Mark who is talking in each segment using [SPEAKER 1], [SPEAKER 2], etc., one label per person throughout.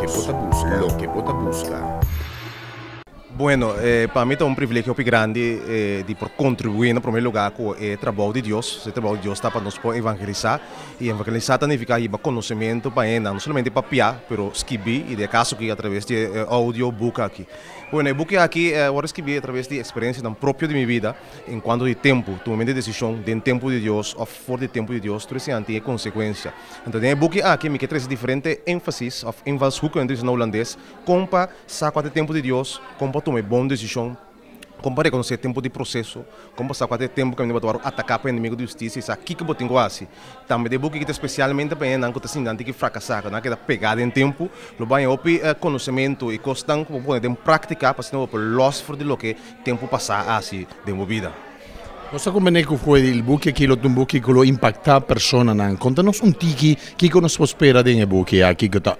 [SPEAKER 1] Loke bo ta buska. Loke bo ta buska.
[SPEAKER 2] Bueno, pa mi ta un privilegio hopi grandi di por contribui na prome lugar cu e trabou di Dios. E trabou di Dios ta pa nos por evangelisa y evangelisa ta nifica hiba conocemento pa hendenan, no solamente papia pero skibi y den e caso aki a traves di e audio book aki. Bueno, e buki aki a worde skibi a traves di experiencianan propio di mi bida en cuanto di tempo, tumamento di decision den tempo di Dios of for di tempo di Dios, tur esei tin e consecuencia. Anto den e buki aki mi ke trece diferente enfasis of invalshoeken nan ta bisa na Hulandes con pa sa kua ta e tempu di Dios, kon pa tuma e bon desishon, kon pa rekonosé e tempu di proseso, kon pa sa kua ta e tempu kaminda bo ta wòrdu ataká pa enemigu di hustisia i sa kiko bo tin ku hasi. Tambe den e buki aki ta spesialmente pa hendenan ku ta sinti nan tin ki frakasá, ku nan a keda pegá den tempu, lo bo haña hopi konosementu i kosnan ku bo pone den práktika pa asina bo por lòs for di loke tempu pasá a hasi den bo bida.
[SPEAKER 3] Nos ta komprendé ku for di e buki aki lo ta un buki ku lo impaktá personanan. Konta nos un tiki kiko nos por spera den e buki aki ku ta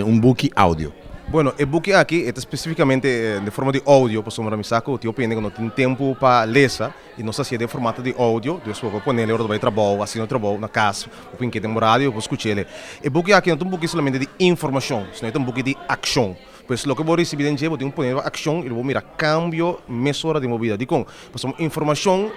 [SPEAKER 3] un buki audio.
[SPEAKER 2] Bueno, e buki aki e ta spesifikamente den forma di audio pasobra mi sa ku tin hopi hende ku no tin tempu pa lesa i nos ta hasié den formato di audio, dus bo por ponel ora bo bai trabou, hasiendo trabou na kas, bo por hink'é den bo radio, bo por skuch'el. E buki aki no ta un buki solamente di informashon, sino e ta un buki di akshon. Pues loke bo risibi den dje bo tin ku pone riba akshon i lo bo mira kambio mesora den bo bida. Dikon? Pasobra informashon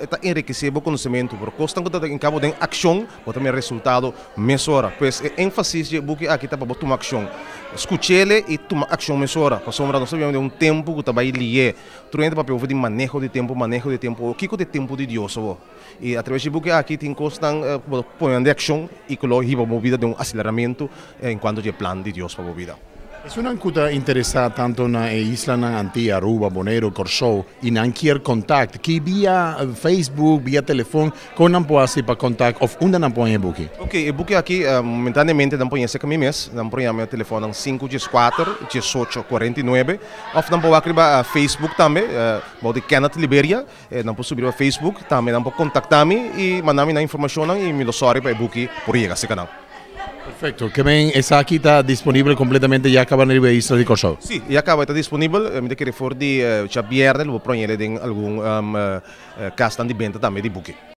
[SPEAKER 2] ta enrikesé bo konosementu, pero kosnan ku ta hinka bo den akshon bo ta mira resultado mesora. Pues e énfasis dje buki aki ta pa bo tuma akshon. Skuch'el i tuma akshon mesora, pasobra nos ta biba den un tempu ku ta bai lié. Tur hende ta papia over di maneho di tempu, maneho di tempu. Kiko ta e tempu di Dios awor? I atraves di e buki aki tin kosnan ku bo ta pone den akshon i ku lo hiba bo bida den un aseleramentu enkuanto di e plan di Dios pa bo bida.
[SPEAKER 3] Esunnan ku ta interesá tantu na e islanan Antia, Aruba, Boneiru, Kòrsou i nan kier kontakt, ki via Facebook, via telefon, kon nan por hasi pa kontakt òf unda nan por haña e buki?
[SPEAKER 2] Ok, e buki aki momentaneamente nan por haña serka mi mes, nan por yama e telefonnan sinku 14 18 49 òf nan por wak riba Facebook tambe bou di Kenneth Liberia, nan por subi riba Facebook, tambe nan por kontaktá mi i manda mi nan informashonnan i mi lo sòri pa e buki por yega serka nan.
[SPEAKER 3] Perfecto. Ke men esaki ta disponibel completamente ya caba riba e isla di Kòrsou?
[SPEAKER 2] Sí, ya caba e ta disponibel. Mi ta kere for di djabièrnè lo bo proñele den algun kasnan di benta tambe di buki.